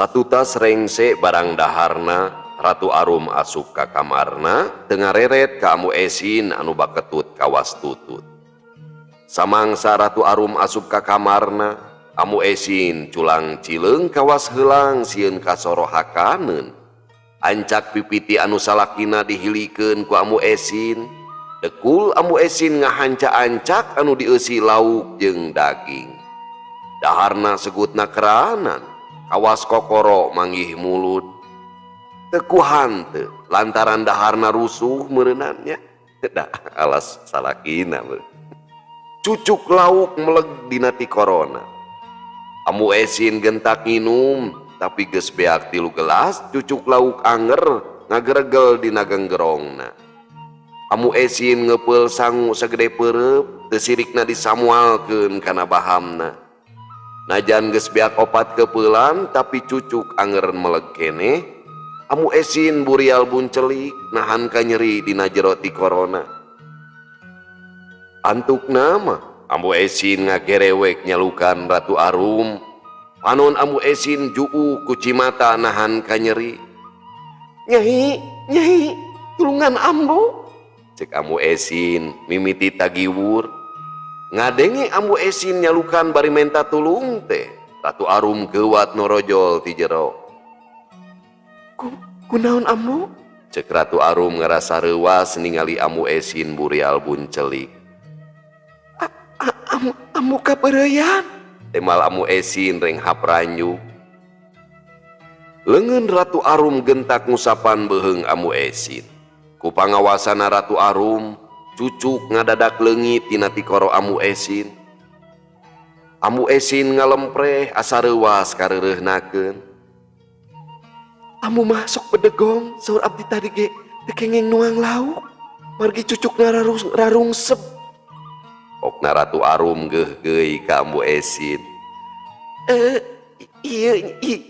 Satutas rengse barang daharna, Ratu Arum asup ka kamarna teu ngareret ka Ambu Esin anu baketut kawas tutut. Samangsa Ratu Arum asup ka kamarna, Ambu Esin culang cileung kawas heulang sieun kasorohakaneun. Ancak pipiti anu salakina dihilikeun ku Ambu Esin, dekul Ambu Esin ngahanca-ancak anu dieusi lauk jeung daging. Daharna segutna keranan, kawas kokoro manggih mulut. Teu ku hanteu lantaran daharna rusuh meureunan nya. Da alas salakina meureun. Cucuk lauk meleg dina tikorona. Ambu Esin gentak nginum, tapi geus beak 3 gelas cucuk lauk anger ngageregel dina genggerongna. Ambu Esin ngeupeul sangu sagede peureup, teu sirikna disamualkeun kana bahamna. Najan geus beak 4 kepeulan tapi cucuk anger meleg keneh. Ambu Esin burial buncelik nahan kanyeri dina jero tikorona. Antukna mah Ambu Esin ngagerewek nyalukan Ratu Arum. Panon Ambu Esin juu ku cimata nahan kanyeri. Nyai, nyai, tulungan ambu. Cek Ambu Esin mimiti tagiwur. Ngadenge Ambu Esin nyalukan bari menta tulung teh. Ratu Arum geuwat norojol ti jero. Kunaon ambu? Cek Ratu Arum ngarasa reuwas ningali Ambu Esin burial buncelik. Ambu kapeureuyan. Temal Ambu Esin renghap ranjuk. Leungeun Ratu Arum gentak ngusapan beuheung Ambu Esin. Ku pangawasana Ratu Arum, cucuk ngadadak leungit tina tikoro Ambu Esin. Ambu Esin ngalempreh asa reuwas kareureuhnakeun. Ambu mah sok bedegong saur abdi tadi ge teu kenging nuang lauk. Margi cucukna rarungsep. Okna Ratu Arum geugeuy ka Ambu Esin. Ieu,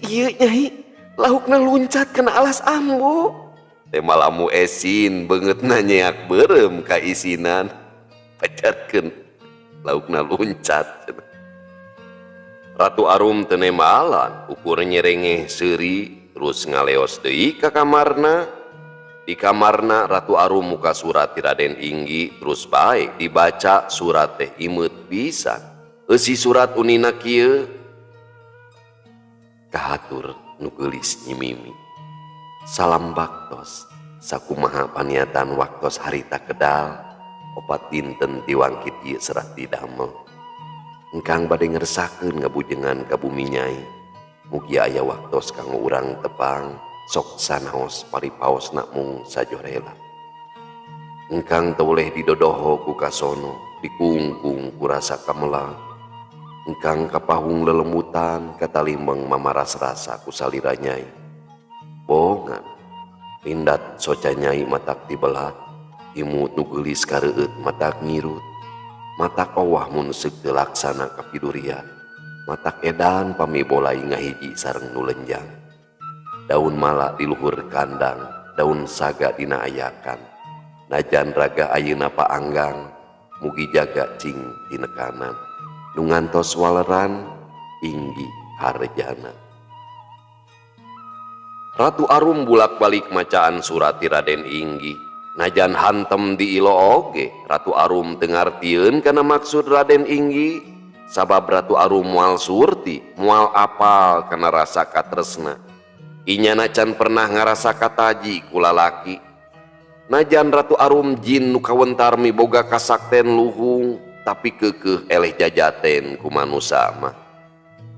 ieu nyai, laukna luncat kana alas ambu. Temal Ambu Esin beungeutna nyeak beureum ka isinan. Pacarkeun laukna luncat. Ratu Arum teu nembalan ukur nyerengeh seuri terus ngaleos deui ka kamarna. Di kamarna Ratu Arum muka surat ti Raden Inggi terus bae dibaca surat teh imeut pisan. Eusi surat unina kieu. Kahatur nu geulis Nyi Mimi. Salam baktos sakumaha paniatan waktos harita kedal 4 dinten tiwangkit ieu serat didamel. Engkang bade ngersakeun ngabujengan ka bumi nyai. Mugi aya waktos kanggo urang tepang sok sanaos paripaosna mung sajorela. Engkang teu boleh didodoho ku kasono, dikungkung ku rasa kamelang. Engkang kapahung lelemutan katalimbeng mamaras rasa ku salira nyai. Bongan lindat soca nyai matak tibelat, imut nu geulis kareueut matak ngirut. Matak owah mun seuk teu laksana kapidurian. Matak edan pami bolai ngahiji sareng nu lenjang. Daun mala di luhur kandang, daun saga dina ayakan. Najan raga ayeuna paanggang, mugi jaga cing tinekanan. Nu ngantos waleran Inggi harjana. Ratu Arum bulak-balik macaan surat ti Raden Inggi. Najan hantem di ilo oge, Ratu Arum teu ngartieun kana maksud Raden Inggi. Sabab Ratu Arum moal surti, moal apal kana rasa katresna. Inyana can pernah ngarasa kataji ku lalaki. Najan Ratu Arum jin nu kawentar miboga kasakten luhung, tapi keukeuh eleh jajaten ku manusa mah.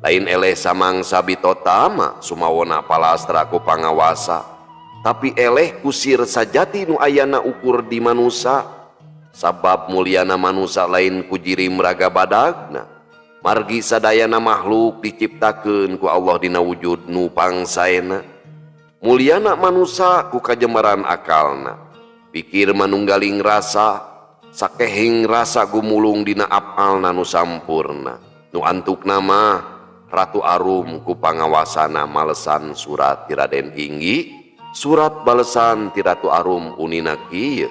Lain eleh samangsa bitotama sumawona palastra ku pangawasa, tapi eleh kusir sajati nu ayana ukur di manusa. Sabab mulyana manusa lain ku jirim raga badagna. Margi sadayana makhluk diciptakeun ku Allah dina wujud nu pangsaena. Mulyana manusa ku kajembaran akalna. Pikir manunggaling rasa, sakehing rasa gumulung dina apalna nu sampurna. Nu antukna mah Ratu Arum ku pangawasana malesan surat ti Raden Inggi, surat balesan ti Ratu Arum unina kieu.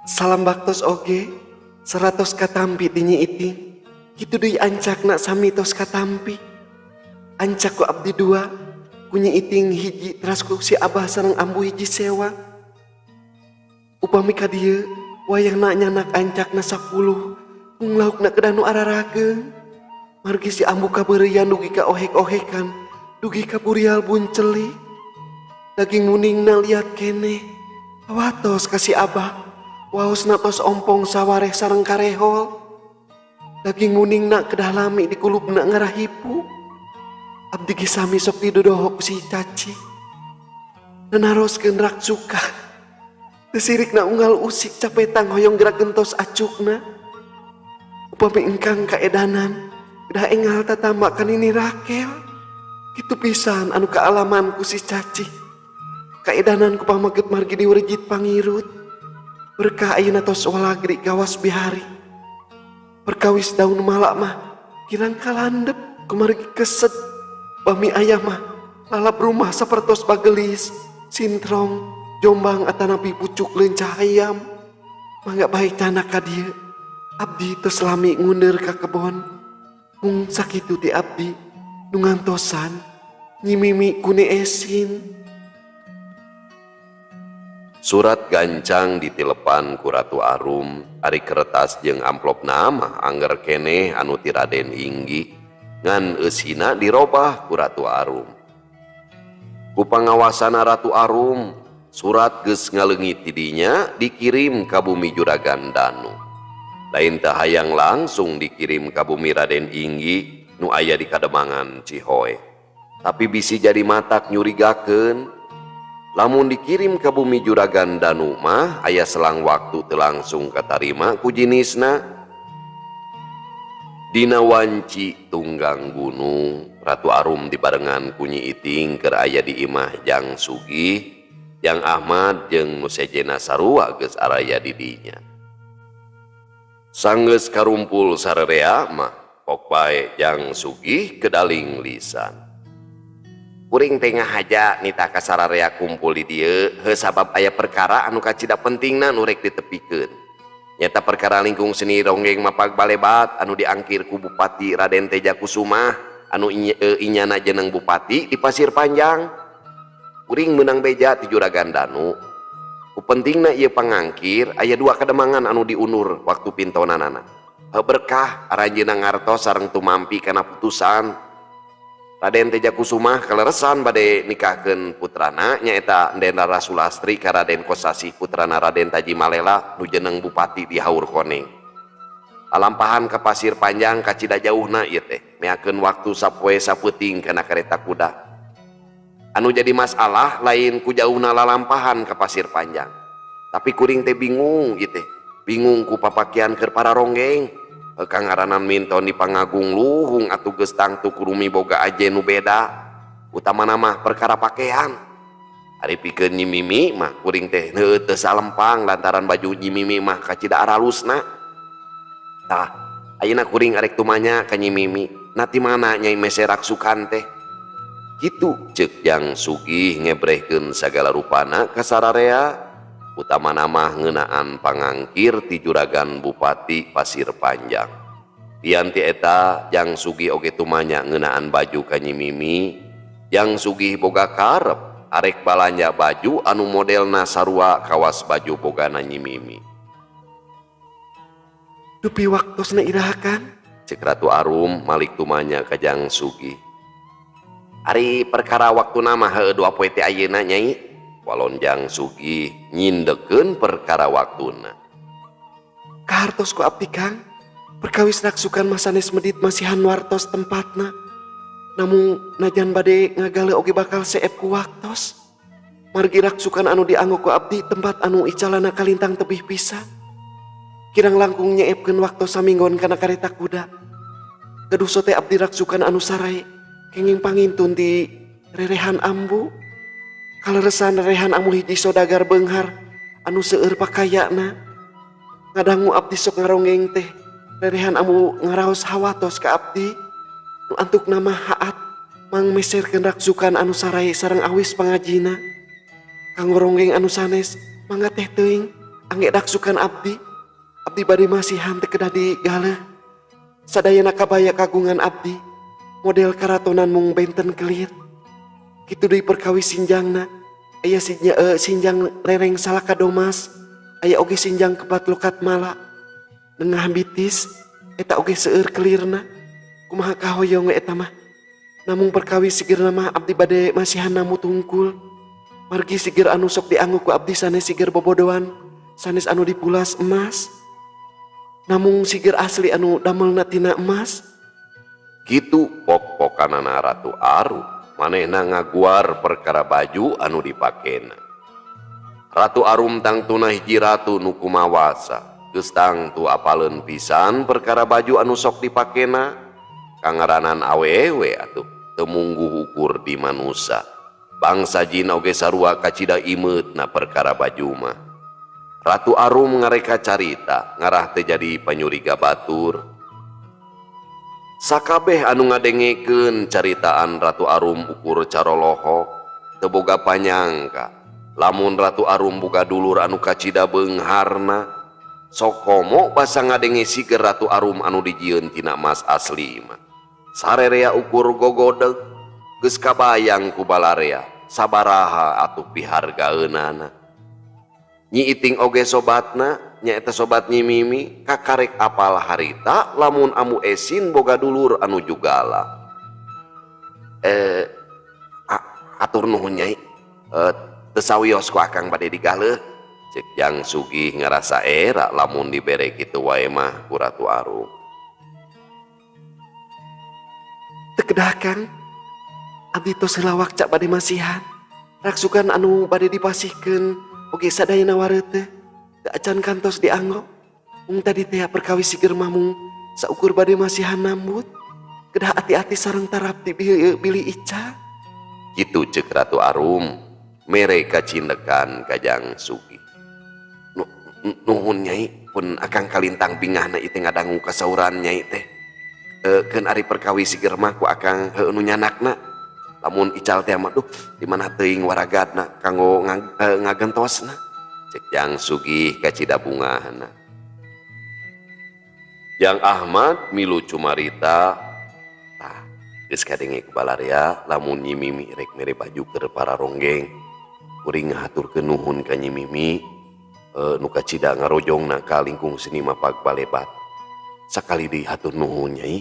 Salam baktos oge, 100 katampi ti Nyi Iting. Kitu deui ancakna sami tos katampi. Ancak ku abdi dua, ku Nyi Iting hiji teras ku si Abah sareng ambu hiji sewa. Upami ka dieu wayahna nyandak ancakna 10, mung laukna kedah nu ararageung. Margi si ambu kabeureuyan dugi ka ohek-ohekan, dugi ka burial buncelik. Daging muningna liat keneh. Hawatos ka si Abah, waosna tos ompong sawareh sareng karehol. Daging muningna kedah lami dikulubna ngarah hipu. Abdi ge sami sok didodoho ku si Caci. Nanaroskeun raksukan. Teu sirikna unggal usik capetang hoyong gerak gentos acukna. Upami engkang kaedanan, kedah enggal tatamba ka Nini Rakel. Kitu pisan anu kaalaman ku si Caci. Kaedanan ku pamaget margi diwerejit pangirut. Berkah ayeuna tos walagri gawas bihari. Perkawis daun malak mah kirang kalandep kumargi keset. Bami ayah mah lalap rumah sapertos bagelis, sintrong, Jombang atanapi pucuk leunca hayam. Mangga bae candak ka dieu. Abdi tos lami nguneur ka kebon. Mung sakitu ti abdi nu ngantosan Nyi Mimi ku Ni Esin. Surat gancang ditilepan ku Ratu Arum, ari kertas jeung amplopna mah angger keneh anu ti Raden Inggi, ngan eusina dirobah ku Ratu Arum. Ku pangawasana Ratu Arum, surat geus ngaleungit ti dinya dikirim ka bumi Juragan Danu. Lain teu hayang langsung dikirim ka bumi Raden Inggi nu aya di Kademangan Cihoe. Tapi bisi jadi matak nyurigakeun. Lamun dikirim ka bumi Juragan Danu mah aya selang waktu teu langsung katarima ku jinisna. Dina wanci tunggang gunung, Ratu Arum dibarengan ku Nyi Iting keur aya di imah Jang Sugih, Jang Ahmad jeung nu sejenna sarua geus araya di dinya. Sanggeus karumpul sarerea mah pok bae Jang Sugih kedaling lisan. Kuring teh ngahaja nitah ka sararea kumpul di dieu heuh sabab aya perkara anu kacida pentingna nu rek ditepikeun. Nyata perkara lingkung seni ronggeng mapag balebat anu diangkir ku Bupati Raden Teja Kusuma anu inyana jeneng bupati di Pasir Panjang. Kuring meunang beja ti Juragan Danu. Ku pentingna ieu pangangkir aya dua kademangan anu diundur waktu pintonanana. Heuh berkah aranjeunna ngartos sareng tumampi kana putusan. Raden Teja Kusuma kaleresan bade nikahkeun putrana nyaeta Ndendra Sulastri ka Raden Kosasih putrana Raden Taji Malela nu jeneng bupati di Haur Koneng. Alampahan ka Pasir Panjang kacida jauhna ieu teh meakeun waktu sapoe sapeuting kana kareta kuda. Anu jadi masalah lain ku jauhna lalampahan ka Pasir Panjang. Tapi kuring teh bingung ieu teh. Bingung ku papakian keur para ronggeng. Kang ngaranan minton di pangagung luhung atuh geus tangtu kudu miboga ajen nu beda. Utamana mah perkara pakaian. Ari pikeun Nyi Mimi mah kuring teh heueuh teu salempang lantaran baju Nyi Mimi mah kacida aralusna. Tah, ayeuna kuring arek tumanya ka Nyi Mimi. Na ti mana Nyai meser raksukan teh? Kitu ceuk Jang Sugih ngebrehkeun sagala rupana ka sararea. Utamana mah ngeunaan pangangkir ti Juragan Bupati Pasir Panjang. Lian ti eta Jang Sugih oge tumanya ngeunaan baju ka Nyi Mimi. Jang Sugih boga karep arek balanja baju anu modelna sarua kawas baju bogana Nyi Mimi. Dupi waktosna iraha Kang? Ceuk Ratu Arum malik tumanya ka Jang Sugih. Ari perkara waktuna mah heueuh dua poe teh ayeuna Nyai. Walon Jang Sugih nyindekeun perkara waktuna. Kahartos ku abdi Kang, perkawis raksukan mah sanes medit masihan wartos tempatna. Namun najan bade ngagale oge bakal seep ku waktos. Margi raksukan anu dianggo ku abdi tempat anu icalana kalintang tebih pisan. Kirang langkung nyeepkeun waktos saminggon kana kareta kuda. Gaduh sote abdi raksukan anu sarai kenging pangintun di rerehan ambu. Kaleresan rerehan ambu hiji sodagar beunghar anu seueur pakayana. Ngadangu abdi sok ngaronggeng teh rerehan ambu ngaraos hawatos ka abdi. Nu antuk nama haat mang meserkeun raksukan anu sarai sareng awis pangajina. Kanggo ronggeng anu sanes mangga teh teuing angge raksukan abdi. Abdi bade masihan teu kedah digaleuh. Sadayana kabaya kagungan abdi. Model karatonan mung benten kelir. Kitu deui perkawis sinjangna. Aya sinjang rereng salaka domas, aya oge sinjang kepat lokat mala. Nengah bitis eta oge seueur kelirna. Kumaha kahoyong we eta mah. Namung perkawis sigerna mah abdi bade masihan nambut hungkul. Margi siger anu sok dianggo ku abdi sanes siger bobodoan, sanes anu dipulas emas. Namung siger asli anu damelna tina emas. Kitu pok-pokanana Ratu Arum, manehna ngaguar perkara baju anu dipakena. Ratu Arum tangtuna hiji ratu nu kumawasa, geus tangtu apaleun pisan perkara baju anu sok dipakena. Kangaranan awewe atuh teu mungguh ukur di manusa. Bangsa jin oge sarua kacida imeutna perkara baju mah. Ratu Arum ngareka carita ngarah teu jadi panyuriga batur. Sakabeh anu ngadengekeun caritaan Ratu Arum ukur carolohok teu boga panyangka lamun Ratu Arum boga dulur anu kacida beungharna. Sok komo basa ngadenge siger Ratu Arum anu dijieun tina emas asli mah. Sarerea ukur gogodeg geus kabayang ku balarea sabaraha atuh pihargaeunana. Nyi Iting oge sobatna nyaeta sobat Nyi Mimi kakarek apal harita lamun Amu Esin boga dulur anu jugala. Atur nuhun nyai. Teu sawios ku akang bade digaleuh. Cek Jang Sugih ngarasa era lamun dibere kitu wae mah ku Ratu Arum. Teu kedah Kang, abdi tos heula wakca bade masihan. Raksukan anu bade dipasihkeun oge sadayana wareuteuh. Teu acan kantos dianggo. Mung tadi teh perkawis siger mah mung saukur bade masihan nambut. Kedah ati-ati sareng tarapti bilih ica. Kitu ceuk Ratu Arum mere kacindekan ka Jang Sugih. Nuhun nyai, pun akang kalintang bingahna ieu teh ngadangu kasauran nyai teh. Keun ari perkawis siger mah ku akang heueuh nu nyanakna. Lamun ical teh mah duh di mana teuing waragatna kanggo ngagentosna. Cek Jang Sugih kacida bungahna. Jang Ahmad milu cumarita. Tah, geus kadenge ku balarea lamun Nyi Mimi rek mere baju keur para ronggeng. Kuring ngahaturkeun nuhun ka Nyi Mimi nu kacida ngarojongna ka lingkung seni mapag balebat. Sakali deui hatur nuhun nyai.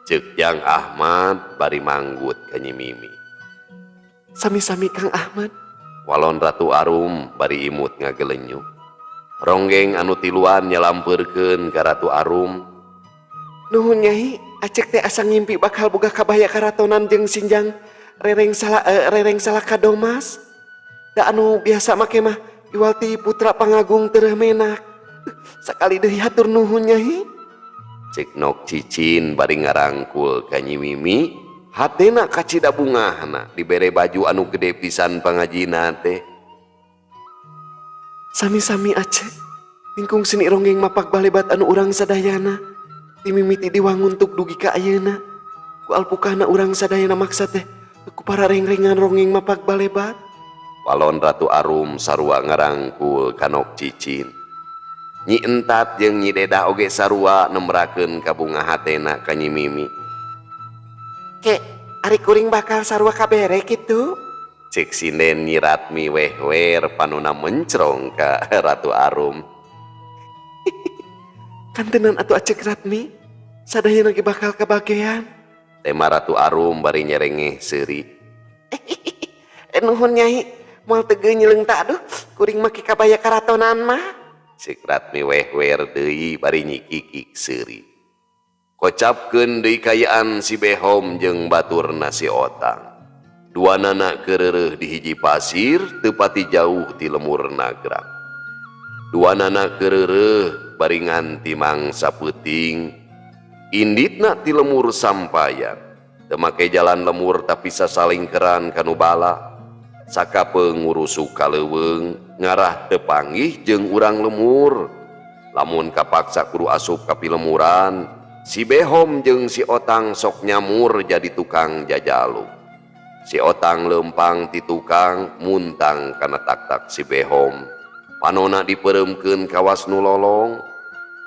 Ceuk Jang Ahmad bari manggut ka Nyi Mimi. Sami-sami Kang Ahmad. Walon Ratu Arum bari imut ngagelenyu. Ronggeng anu tiluan nyalampeurkeun ka Ratu Arum. Nuhun nyai, acek teh asa ngimpi bakal boga kabaya karatonan jeung sinjang rereng salaka domas. Da anu biasa make mah iwal ti putra pangagung tereuh menak. Sakali deui hatur nuhun nyai. Cek Nok Cicin bari ngarangkul ka Nyi Mimi, hatena kacida bungahna dibere baju anu gede pisan pangajina teh. Sami-sami acek, lingkung seni ronggeng mapak balebat anu urang sadayana. Timimiti diwangun tuk dugi ka ayeuna. Ku alpukahna urang sadayana maksa teh ku para rengrengan ronggeng mapak balebat. Walon Ratu Arum sarua ngarangkul ka Nok Cicin. Nyi Entat jeung Nyi Dedah oge sarua nemrakeun ka bunga hatena ka Nyi Mimi. Ke, ari kuring bakal sarua kabere kitu? Cek sinden Nyi Ratmi wehwer panuna mencrong ka Ratu Arum. Kantenan atuh acek Ratmi, sadayana ge bakal kabagean. Tema Ratu Arum bari nyerengeh seuri. Nuhun nyai, moal teu geunyleung ta aduh, kuring make kabaya karatonan mah. Cek Ratmi wehwer deui bari nyikikik seuri. Kocapkeun deui kayaan si Behom jeung baturna si Otang. Duanana keureureeh di hiji pasir teu pati jauh ti lemur nagrak. Duanana keureureeh bari nganti mangsa peuting. Inditna ti lemur sampayan. Teu make jalan lemur tapi sasalingkeran kanu bala. Sakapeung ngurusuk ka leuweung ngarah teu panggih jeung urang lemur. Lamun kapaksa kudu asup ka pilemuran, si Behom jeung si Otang sok nyamur jadi tukang jajalu. Si Otang lempang ti tukang muntang kana tak-tak si Behom. Panona dipereumkeun kawas nu lolong.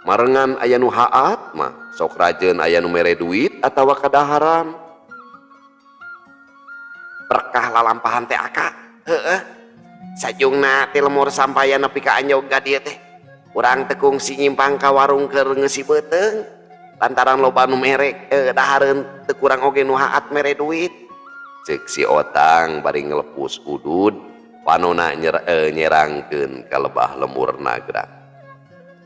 Marengan aya nu haat mah sok rajeun aya nu mere duit atawa kadaharan. Berkah lalampahan teh aka. Heeh. Sajungna ti lemur sampaya nepi ka anjog ka dieu teh. Urang teu kungsi nyimpang ka warung keur ngeusi beuteung. Lantaran loba nu mere dahareun teu kurang oge nu haat mere duit. Ceuk si Otang bari ngelepus udud panona nyerangkeun ka lebah lemur Nagrak.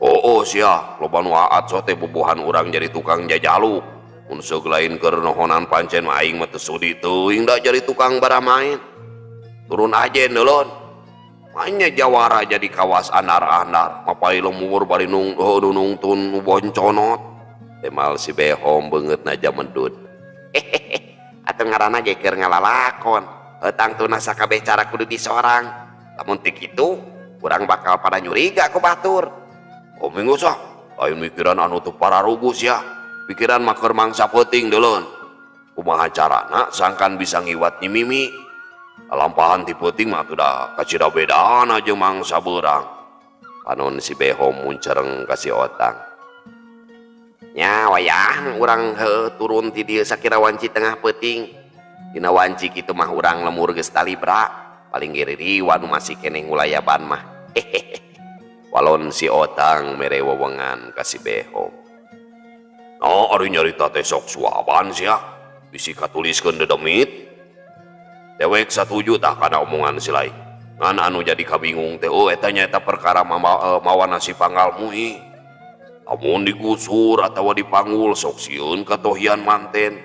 Oh, sia, loba nu haat so teh bubuhan urang jadi tukang jajaluk. Mun seug lain keur nohonan pancen mah aing mah teu sudi teuing da jadi tukang baramaen. Turun aja neulon. Manya jawara jadi kawas andar-andar, mapai lemur bari nung nungtun nu bonconot. Temal si Behom beungeutna jamedud. Hehehe, atuh ngaranna ge keur ngalalakon. Tangtuna sakabeh cara kudu disorang. Lamun teu kitu, urang bakal pada nyuriga ku batur. Oh minggu sah, lain mikiran anu teu pararugu sia. Pikiran mah keur mangsa peuting deuleun. Kumaha carana sangkan bisa ngiwat Nyi Mimi. Lampahan ti peuting mah atuh da kacida bedana jeung mangsa beurang. Panon si Behom muncereng ka si Otang. Nya wayah urang heuh turun ti dieu sakira wanci tengah peuting. Dina wanci kitu mah urang lemur geus talibra, paling ge ririwa nu masih keneh ngulayaban mah. Hehehe. Walon si Otang mere wewengan ka si Behom. Nah, ari nyarita teh sok suaban sia. Bisi katuliskeun dedemit. Dewek satuju tah kana omongan si Laing. Ngan anu jadi kabingung teh oh eta nya eta perkara mawana si Panggal Muih. Lamun digusur atawa dipanggul sok sieun katohian manten.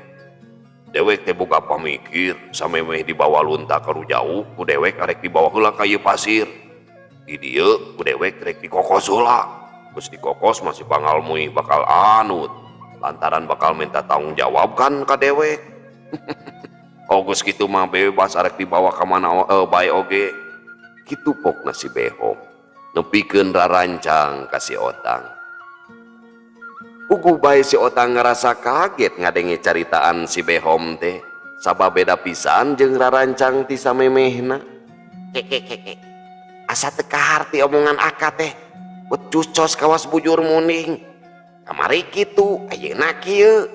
Dewek teh boga pamikir samemeh dibawa lunta ka nu jauh ku dewek arek dibawa heula ka ieu pasir. Di dieu ku dewek rek dikokos heula. Geus dikokos mah si Panggal Muih bakal anut lantaran bakal minta tanggung jawab kan ka dewek. Oh geus kitu mah bebas arek dibawa ka mana bae oge. Kitu pokna si Behom nepikeun rarancang ka si Otang. Puguh bae si Otang ngerasa kaget ngadenge caritaan si Behom teh sabab beda pisan jeung rarancang ti samemehna. Kekekeke. Asa teu kaharti omongan aka teh. Becucos kawas bujur muning. Kamari kitu, ayeuna kieu.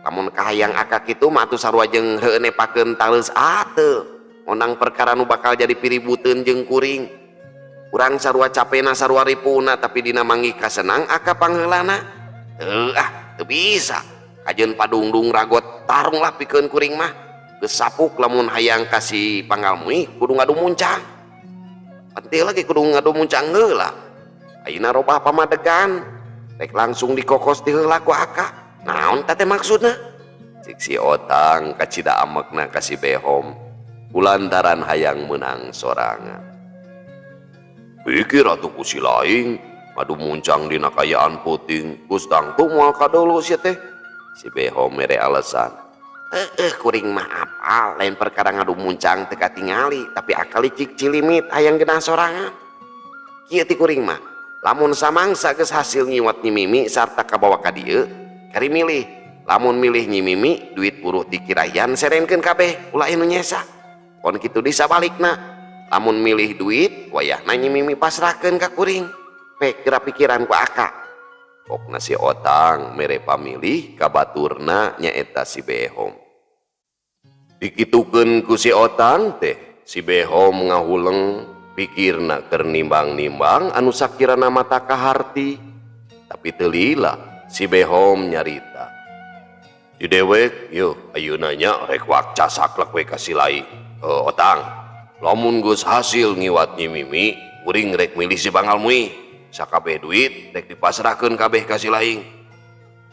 Lamun kahayang aka kitu mah atuh sarua jeung heueuh nepakeun taleus ateu. Ngondang perkara nu bakal jadi piributeun jeung kuring. Urang sarua capena sarua ripuna tapi dina manggih kasenang aka pangheulana. Teu ah, teu bisa. Kajeun padungdung ragot tarung lah pikeun kuring mah. Geus sapuk lamun hayang ka si Panggal Muih kudu ngadu muncang. Pentil lagi kudu ngadu muncang heula. Ayeuna robah pamadegan. Rek langsung dikokos di heula ku aka. Naon teh maksudna? Cik si Otang kacida amekna ka si Behom kulantaran hayang menang sorangan. Pikir atuh ku si Laing ngadu muncang dina kayaan peuting geus tangtu moal kadulu sia teh. Si Behom mere alasan. Heeh, kuring mah apal lain perkara ngadu muncang teu katingali tapi akal licik cilimit hayang genah sorangan. Kieu ti kuring mah lamun samangsa geus hasil ngiwat Nyi Mimi sarta kabawa ka dieu kari milih. Lamun milih Nyi Mimi duit buruh ti kirayan serenkeun kabeh ulah anu nyesa. Pon kitu di sabalikna lamun milih duit wayahna Nyi Mimi pasrahkeun ka kuring. Pek geura pikiran ku aka. Pokna si Otang mere pamilih ka baturna nyaeta si Behom. Dikitukeun ku si Otang teh si Behom ngahuleng pikirna keur nimbang-nimbang anu sakirana mata kaharti. Tapi teu lila si Behom nyarita. Di dewek yeuh ayeuna nya rek wakca saklek we ka si Laing. Otang, lamun geus hasil ngiwat Nyi Mimi, kuring rek milih si Panggal Muih. Sakabeh duit rek dipasrahkeun kabeh ka si Laing.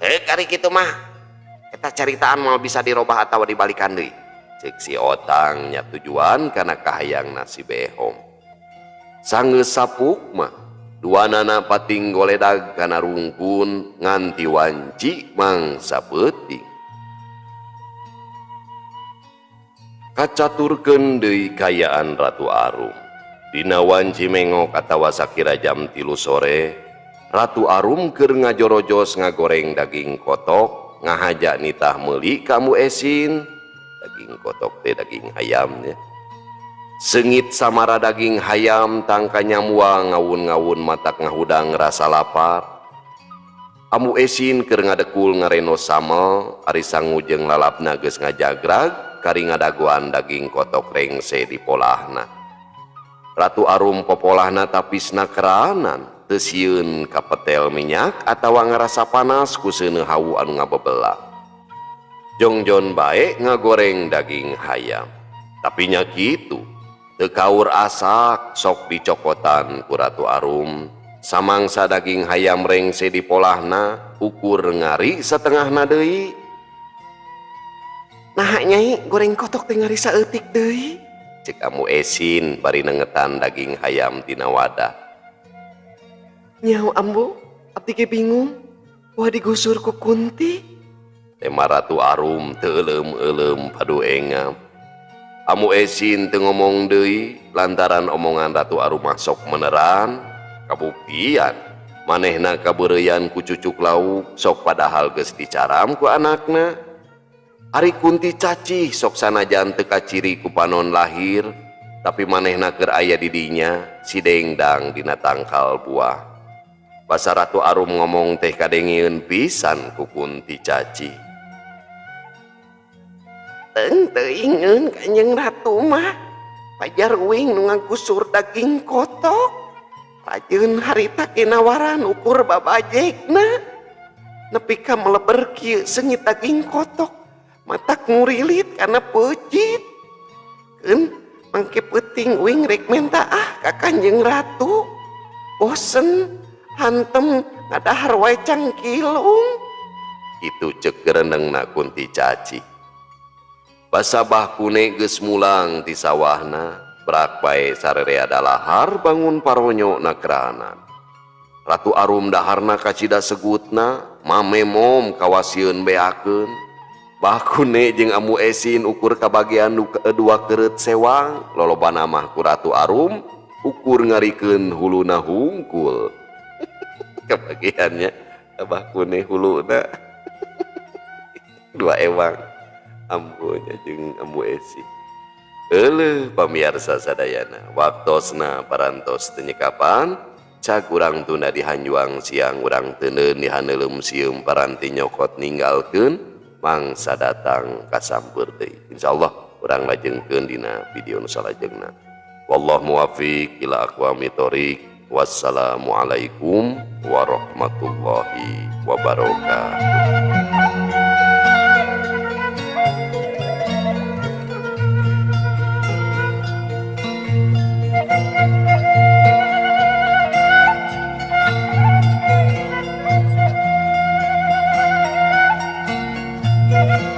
Heuh kari kitu mah. Eta caritaan moal bisa dirobah atawa dibalikan deui. Ceuk si Otang nya tujuan kana kahayangna si Behom. Sanggeus sapuk mah duanana pating goledag kana rungkun nganti wanci mangsa peuting. Kacaturkeun deui kayaan Ratu Arum. Dina wanci mengok atawa sakira jam 3 sore, Ratu Arum keur ngajorojos ngagoreng daging kotok, ngahaja nitah meuli ka Ambu Esin. Daging kotok teh daging ayamnya. Sengit samara daging hayam tangka nyamua ngawun-ngawun matak ngahudang rasa lapar. Ambu Esin keur ngadekul ngareno samel, ari sangu jeung lalapna geus ngajagrag. kari ngadagoan daging kotok rengse di polahna. Ratu Arum popolahna tapisna keranan, teu sieun kapetel minyak atawa ngarasa panas ku seuneu hawu anu ngabebelah. Jongjon bae ngagoreng daging hayam. Tapi nya kitu, teu kaur asak sok dicokotan ku Ratu Arum. Samangsa daging hayam rengse di polahna, ukur ngari setengahna deui. Nah nyai goreng kotok teh ngari saeutik deui. Cek Ambu Esin bari nengetan daging hayam tina wadah. Nyaho Ambu, abdi ge bingung. Wah digusur ku Kunti. Tema Ratu Arum teu euleum-euleum padu engam. Ambu Esin teu ngomong deui lantaran omongan Ratu Arum mah sok meneran. Kabuktian manehna kabeureuyan ku cucuk lauk sok padahal geus dicaram ku anakna. Ari Kunti cacih sok sanajan teu kaciri ku panon lahir, tapi manehna keur aya di dinya si dengdang dina tangkal buah. Basa Ratu Arum ngomong teh kadengeun pisan ku Kunti cacih. Teng teuingeun Kanjeng Ratu mah, pajar uing nu ngagusur daging kotok. Rajeun harita kinawaran ukur babajekna. Nepi ka meleber kieu seungit daging kotok, matak ngurilit kana peucit. Keun mangke peuting uing rek menta ah ka Kanjeng Ratu. Bosen hantem ngadahar wae cangkilung. Kitu ceuk gerenengna Kunti Caci. Basa Bah Kune geus mulang ti sawahna, brak bae sarerea dalahar bangun paronyo na keranan. Ratu Arum daharna kacida segutna, mamemom kawasieun beakeun. Bah Kune jeung Ambu Esin ukur kabagian nu dua keureut sewang, lolobana mah ku Ratu Arum ukur ngarikeun huluna hungkul. Kabagiannya Bah Kune huluna dua ewang ambunya jeung Ambu Esin. Euleuh pamiarsa sadayana, waktosna parantos teu nyekapan, cag urang tunda dihanjuang siang urang teuneun dihaneuleum sieum paranti nyokot ninggalkeun mangsa datang kasampeur deui. Insyaallah urang lajengkeun dina video nu salajengna. Wallahu muwaffiq ila aqwamit thoriq. Wassalamualaikum warahmatullahi wabarakatuh. Thank you.